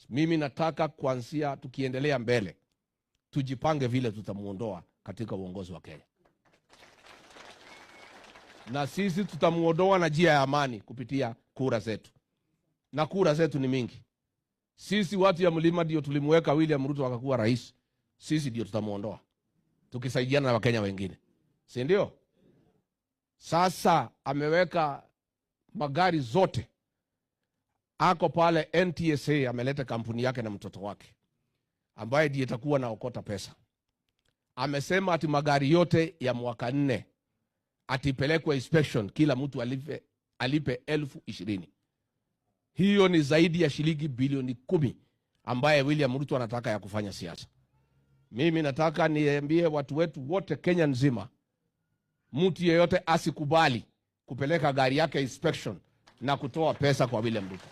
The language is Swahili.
Mimi nataka kuanzia tukiendelea mbele tujipange vile tutamuondoa katika uongozi wa Kenya, na sisi tutamuondoa na njia ya amani kupitia kura zetu, na kura zetu ni mingi. Sisi watu ya mlima ndio tulimweka William Ruto akakuwa rais, sisi ndio tutamuondoa tukisaidiana na Wakenya wengine, si ndio? Sasa ameweka magari zote, ako pale NTSA, ameleta kampuni yake na mtoto wake ambaye ndiye itakuwa naokota pesa. Amesema ati magari yote ya mwaka 4 atipelekwe inspection, kila mtu alipe 20,000. Hiyo ni zaidi ya shilingi bilioni 10 ambaye William Ruto anataka ya kufanya siasa. Mimi nataka niambie watu wetu wote Kenya nzima, mtu yeyote asikubali kupeleka gari yake inspection na kutoa pesa kwa William Ruto.